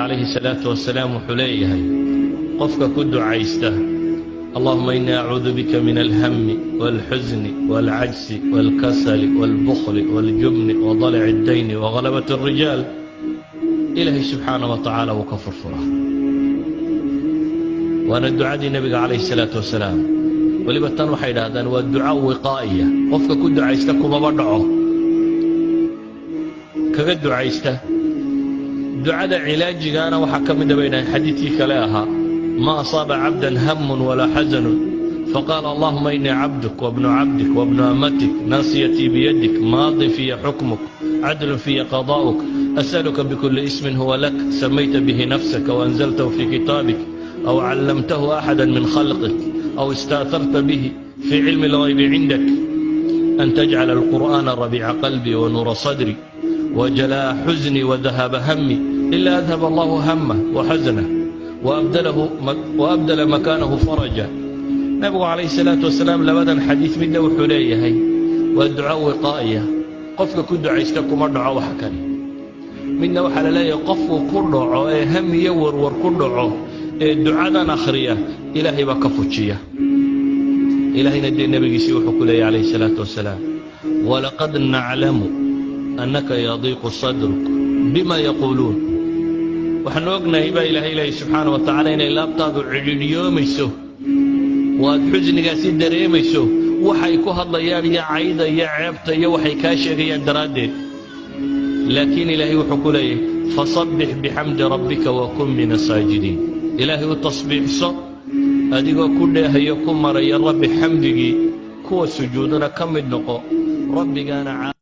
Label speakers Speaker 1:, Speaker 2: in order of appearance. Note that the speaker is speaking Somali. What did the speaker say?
Speaker 1: Calayhi salaatu wasalaam wuxuu leeyahay: qofka ku ducaysta "اللهم إني أعوذ بك من الهم والحزن والعجز والكسل والبخل والجبن وضلع الدين وغلبة الرجال", Ilaahay subxaana wa tacaala wuu ka furfuraa. Waana ducadii Nebiga calayhi salaatu wasalaam. Weliba tan waxay idhahdaan waa duca wiqaa'iya, qofka ku ducaysta kumaba dhaco kaga ducaysta. Ducada cilaajigaana waxaa ka mida bay dhahaen xadiidkii kale ahaa: "ما أصاب عبدا هم ولا حزن فقال: اللهم إني عبدك وابن عبدك وابن أمتك، ناصيتي بيدك، ماض في حكمك، عدل في قضاؤك، أسألك بكل اسم هو لك سميت به نفسك وأنزلته في كتابك أو علمته أحدا من خلقك أو استأثرت به في علم الغيب عندك، أن تجعل القرآن ربيع قلبي ونور صدري وجلاء حزني وذهاب همي، إلا أذهب الله همه وحزنه وأبدل مكانه فرجا." Nabigu calayhi salaatu wasalaam labadan xadiid midna wuxuu leeyahay waa duco wiqaa'iya, qofka ku ducaysta kuma dhaco wax kale. Midna waxaa la leeyahay qofku ku dhaco ee ham iyo warwar ku dhaco ee ducadan akhriya, Ilaahay baa ka fujiya. Ilaahayna dee nebigiisii wuxuu ku leeyahy calayhi salaatu wasalaam: "ولقد نعلم أنك يضيق صدرك بما يقولون." Waxaanu ognahay baa Ilaahay leeyahy subxaana wa tacaala inay laabtaadu cidhiidhiyoomayso oo aad xusnigaasi dareemayso waxay ku hadlayaan iyo cayda iyo ceebta iyo waxay kaa sheegayaan daraaddeed. Laakiin Ilaahay wuxuu ku leeyahy: "فسبح بحمد ربك وكن من الساجدين." Ilaahay u tasbiixso adigoo ku dheehayo, ku maraya Rabbi xamdigii, kuwa sujuudana ka mid noqo. Rabbigaana